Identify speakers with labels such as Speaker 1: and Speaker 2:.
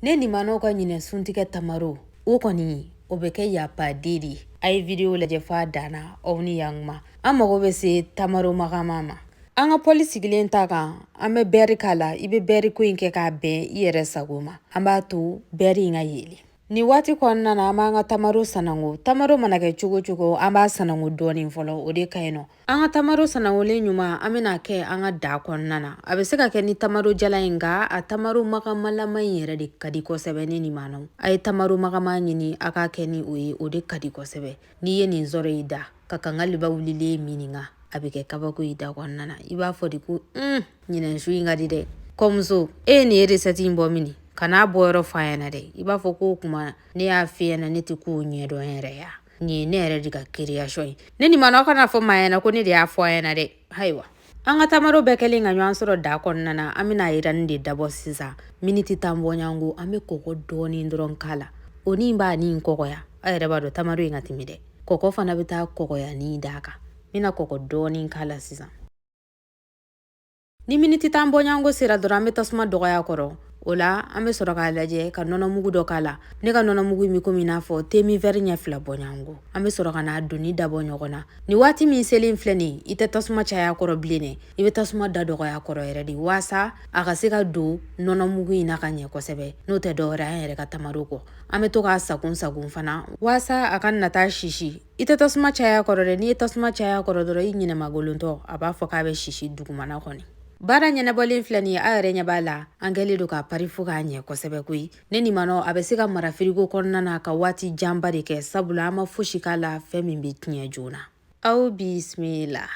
Speaker 1: Ne nimanaw ka ɲinɛ suntigɛ tamaro, o kɔni o bɛ kɛ yapaden de ye. A ye video lajɛ f'a dan na, aw ni yankuma. An mago bɛ se tamaro magama ma. An ka pɔli sigilen ta kan, an bɛ bɛri k'a la. I bɛ bɛri ko in kɛ k'a bɛn i yɛrɛ sago ma. An b'a to bɛri in ka yeelen. Nin waati kɔnɔna na, an b'an ka tamaro sanango. Tamaro mana kɛ cogo cogo, an b'a sanango dɔɔnin fɔlɔ, o de ka ɲi nɔ. An ka tamaro sanangolen ɲuman, an bɛna kɛ an ka da kɔnɔna na. A bɛ se ka kɛ ni tamaro jalan ye, nka a tamaro magamalama in yɛrɛ de ka di kosɛbɛ. Ne nimanaw, a ye tamaro magama ɲini, a k'a kɛ ni o ye, o de ka di kosɛbɛ. N'i ye nin sɔrɔ i da ka kangaliba wulilen min kan, a bɛ kɛ kabako i da kɔnɔna na. I b'a fɔ de ko ɲinɛn su in ka di dɛ. Kɔmuso, e ye nin ye recette in bɔ mini? Kan'a bɔ yɔrɔ f'a ɲɛna dɛ. I b'a fɔ k'o kuma ne y'a f'i ɲɛna, ne tɛ kow ɲɛdɔn yɛrɛ ya. Nin ye ne yɛrɛ de ka création ye. Ne nimanaw, kana fɔ maa ɲɛna ko ne de y'a fɔ a ɲɛna dɛ. Ayiwa, an ka tamaro bɛɛ kɛlen ka ɲɔgɔn sɔrɔ da kɔnɔna na, an bɛna yiranin de dabɔ sisan. Miniti 10 bɔɲɔgɔnko, an bɛ kɔgɔ dɔɔnin dɔrɔn k'a la. O ni b'a ni kɔgɔya. Aw yɛrɛ b'a dɔn tamaro in ka timi dɛ. Kɔgɔ fana bɛ taa kɔgɔya ni d'a kan. N bɛna kɔgɔ dɔɔnin k'a la sisan. Ni miniti 10 bɔɲɔgɔnko sera dɔrɔn, an bɛ tasuma dɔgɔya kɔrɔ. O la, an bɛ sɔrɔ k'a lajɛ ka nɔnɔmugu dɔ k'a la. Ne ka nɔnɔmugu in bɛ komi i n'a fɔ temi vɛri ɲɛ 2 bɔɲɔgɔnko. An bɛ sɔrɔ ka n'a doni dabɔ ɲɔgɔn na. Nin waati min selen filɛ nin, i tɛ tasuma caya kɔrɔ bilen dɛ, i bɛ tasuma da dɔgɔya kɔrɔ yɛrɛ de, waasa a ka se ka don nɔnɔmugu in na ka ɲɛ kosɛbɛ. N'o tɛ dɔwɛrɛ, an yɛrɛ ka tamaro kɔ, an bɛ to k'a sagon sagon fana, waasa a kana taa sisi. I tɛ tasuma caya kɔrɔ dɛ. N'i ye tasuma caya kɔrɔ dɔrɔn, i ɲinɛmagolontɔ a b'a fɔ k'a bɛ sisi dugumana kɔni. Baara ɲɛnabɔlen filɛ nin ye, aw yɛrɛ ɲɛ b'a la, an kɛlen don k'a pari fo k'a ɲɛ kosɛbɛ koyi. Ne nimanaw, a bɛ se ka mara firigo kɔnɔna na ka waati janba de kɛ, sabula an ma fosi k'a la fɛn min bɛ tiɲɛ joona. Aw bisimila.